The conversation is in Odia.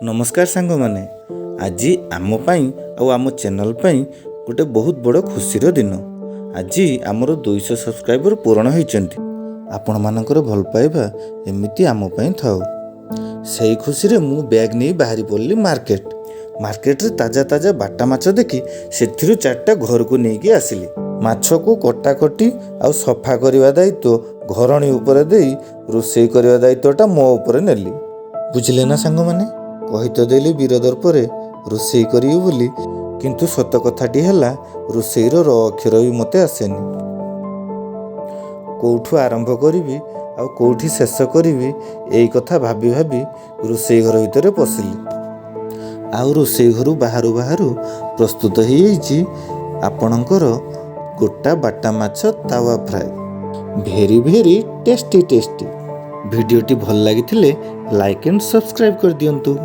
ନମସ୍କାର ସାଙ୍ଗମାନେ, ଆଜି ଆମ ପାଇଁ ଆଉ ଆମ ଚ୍ୟାନେଲ୍ ପାଇଁ ଗୋଟେ ବହୁତ ବଡ଼ ଖୁସିର ଦିନ। ଆଜି ଆମର 200 ସବସ୍କ୍ରାଇବର ପୂରଣ ହୋଇଛନ୍ତି। ଆପଣମାନଙ୍କର ଭଲ ପାଇବା ଏମିତି ଆମ ପାଇଁ ଥାଉ। ସେଇ ଖୁସିରେ ମୁଁ ବ୍ୟାଗ୍ ନେଇ ବାହାରି ପଡ଼ିଲି ମାର୍କେଟ। ମାର୍କେଟରେ ତାଜା ତାଜା ବାଟା ମାଛ ଦେଖି ସେଥିରୁ ଚାରିଟା ଘରକୁ ନେଇକି ଆସିଲି। ମାଛକୁ କଟାକଟି ଆଉ ସଫା କରିବା ଦାୟିତ୍ୱ ଘରଣୀ ଉପରେ ଦେଇ ରୋଷେଇ କରିବା ଦାୟିତ୍ୱଟା ମୋ ଉପରେ ନେଲି। ବୁଝିଲେ ନା ସାଙ୍ଗମାନେ, କହି ତ ଦେଲି ବୀରଦର୍ପରେ ରୋଷେଇ କରିବି ବୋଲି, କିନ୍ତୁ ସତ କଥାଟି ହେଲା ରୋଷେଇର ର ଅକ୍ଷର ବି ମୋତେ ଆସେନି। କେଉଁଠୁ ଆରମ୍ଭ କରିବି ଆଉ କେଉଁଠି ଶେଷ କରିବି, ଏଇ କଥା ଭାବି ଭାବି ରୋଷେଇ ଘର ଭିତରେ ପଶିଲି। ଆଉ ରୋଷେଇ ଘରୁ ବାହାରୁ ବାହାରୁ ପ୍ରସ୍ତୁତ ହେଇଯାଇଛି ଆପଣଙ୍କର ଗୋଟା ବାଟା ମାଛ ତାୱା fry. Very very tasty tasty. ଭିଡ଼ିଓଟି ଭଲ ଲାଗିଥିଲେ ଲାଇକ୍ ଆଣ୍ଡ ସବସ୍କ୍ରାଇବ୍ କରିଦିଅନ୍ତୁ।